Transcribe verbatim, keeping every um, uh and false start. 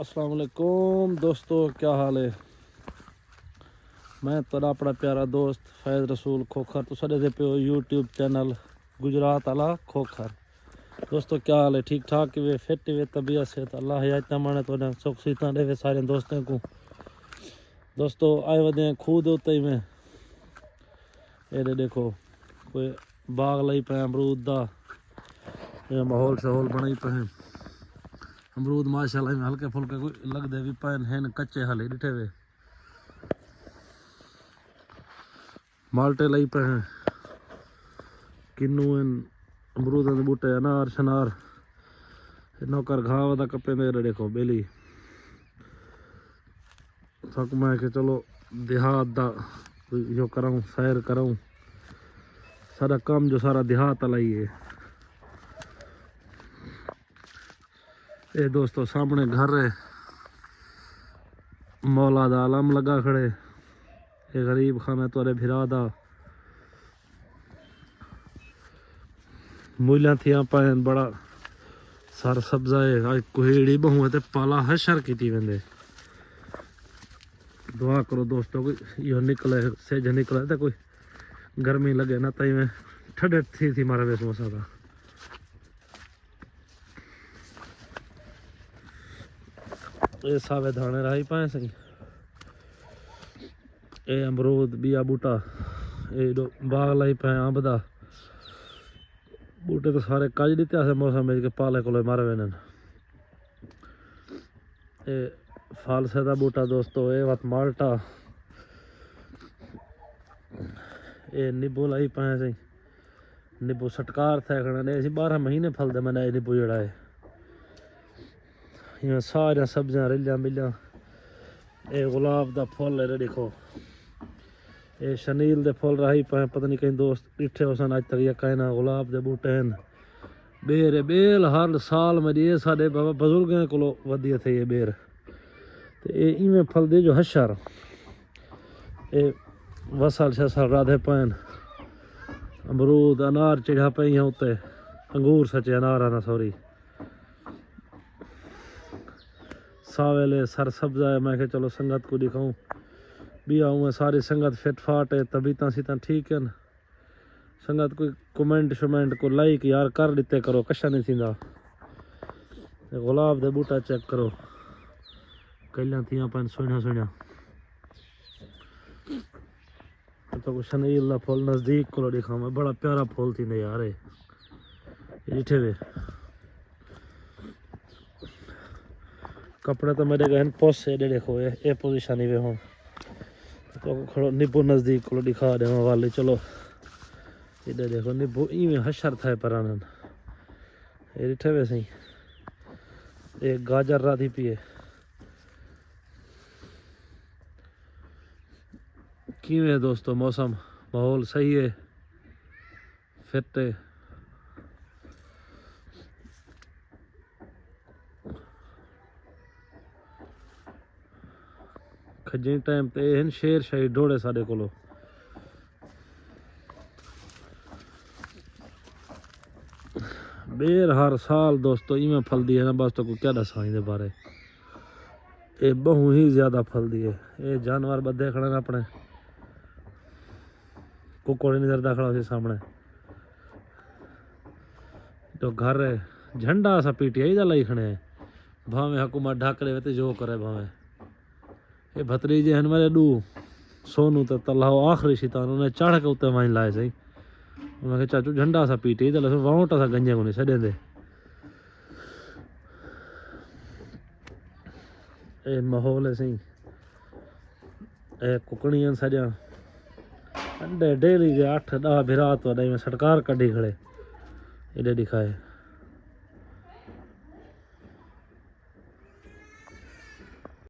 السلام علیکم دوستو، کیا حال ہے؟ میں تہاݙا اپݨا پیارا دوست فیض رسول کھوکھر، تساں ݙیہدے پئے ہو یوٹیوب چینل گجرات والا کھوکھر۔ دوستو، کیا حال ہے؟ ٹھیک ٹھاک ہیوے، فٹ ہیوے، طبیعت صحت اللہ حیات اماݨ ہے تہاݙا، سکھ سیتاں ݙیوے سارے دوستیں کوں۔ دوستو، آئے ودے ہیں کھوہ دے اتے ہیوے۔ اے ݙے ݙیکھو، کوئی باغ لائی پئے امرود دا، اے ماحول شاحول بݨائی پئے۔ امرود ماشاءاللہ ایویں ہلکے پھلکے کوئی لڳدے وی پئے ہن، کچے حالی ݙٹھے وے۔ مالٹے لائی پئے ہیں، کنوں ہن، امروداں دے ٻوٹے، انار شنار۔ اے نوکر گھاہ ودا کپیندے، اے ݙیکھو ٻیلی۔ ساکوں میں کہ چلو دیہات دا کوئی ایہو کراؤں، سیر کراؤں۔ ساݙا کم جو سارا دیہات والا ہی ہے۔ اے دوستو، سامݨے گھر ہے، مولا دا علم لڳا کھڑے۔ اے غریب خانہ تہاݙے بھرا دا۔ مولیاں تھیاں پئین، بڑا سر سبزہ ہے۔ اڄ کوہیڑی ٻہوں ہے تے پالا حشر کیتی ویندے۔ دعا کرو دوستو، کوئی ایہو نکلے، سجھ نکلے تے کوئی گرمی لڳے نہ، تاں ایویں ٹھڈے تھی تھی مارا ویس موسا دا۔ اے ساوے دھاݨے راہی پئے سئیں۔ اے امرود، ٻیا ٻوٹا، اے ݙو باغ لائی پئے امب دا۔ ٻوٹے تاں سارے کڄ ݙتے اسے موسم وچ کہ پالے کولو مر ویندن۔ اے فالسے دا ٻوٹا دوستو، اے وت مالٹا۔ اے نیبو لائی پئے سئیں۔ نیبو سٹکار تھئے کھڑن، اے اسی ٻارہاں مہینے پھل دے میں نے اے نیبو جیڑھا ہے۔ ایویں ساریاں سبزیاں رلیاں ملیاں۔ اے گلاب دا پھل ہے، ݙیکھو۔ اے شنیل دے پھل راہی پئے، پتہ نہیں کہیں دوست ݙٹھے ہوسن، اڄ تک یا کائنا۔ گلاب دے ٻوٹے ہن۔ ٻیر ہے، ٻیل ہر سال میݙی، اے ساݙے بابا بزرگاں کولو ودی تھئی ہے ٻیر۔ تے اے ایویں پھلدے جو حشر۔ اے وسل شسل رادھے پئین۔ امرود، انار چڑھا پئے ہیں اتے۔ انگور سچے، انار آنا سوری۔ ساویلے سر سبزہ ہے، میں کہ چلو سنگت کو ݙکھاؤں۔ ٻیا اونویں ساری سنگت فٹ فاٹ ہے، طبیعتاں سیتاں ٹھیک ہن۔ سنگت کوئی کمنٹ شمنٹ، کوئی لائک یار کر ݙتے کرو، کشا نہیں تھیندا۔ اے گلاب دے ٻوٹا چیک کرو، کلیاں تھیاں پئین سوہݨیاں سوہݨیاں۔ تہاکوں شنیل دا پھل نزدیک کولو ݙکھاواں، بڑا پیارا پھل تھیندے یار اے۔ اے ݙٹھے وے۔ کپڑے تاں میݙے ڳئے ہن پوسے، اے ݙیکھو، اے، اے پوزیشن ہی وے ہݨ۔ تہاکوں کھڑو نیبو نزدیک کولو ݙکھا ݙیواں والے، چلو۔ اے ݙیکھو نیبو ایویں حشر تھئے پرانن۔ اے ݙٹھے وے سئیں۔ اے گاجر رادھی پئی ہے۔ کیویں ہے دوستو موسم؟ ماحول صحیح ہے؟ فٹ ہے۔ کھجیں ٹائم تے اے ہن شیر شاہی ڈوڑے ساݙے کولو۔ ٻیر ہر سال دوستو ایویں پھلدی ہے نا، بس تہاکوں کیا ݙساں ایندے بارے۔ اے ٻہوں ہی زیادہ پھلدی ہے۔ اے جانور ٻدھے کھڑے نے اپݨے۔ ککڑ نظر دا کھڑا سی سامݨے۔ جو گھر ہے، جھنڈا اساں پی ٹی آئی دا لائی کھڑے ہیں۔ بھاویں حکومت ڈھک ݙیوے تے جو کرے بھاویں۔ اے بھتریجے ہن میݙے ݙو، سونو تے طلحہ، او آخری شیطان، انہیں چڑھ کے اتے ونڄ لائے سئیں۔ میں کہا، "چاچو، جھنڈا اساں پی ٹی آئی دا لاسوں، ووٹ اساں گنجے کونی سݙیندے۔" اے ماحول ہے سئیں۔ اے ککڑیاں ساݙیاں۔ انڈے ڈیلی دے اٹھ ݙاہ بھرا تہاݙے میں سٹکار کڈھی کھڑے۔ ایݙے ݙکھائے۔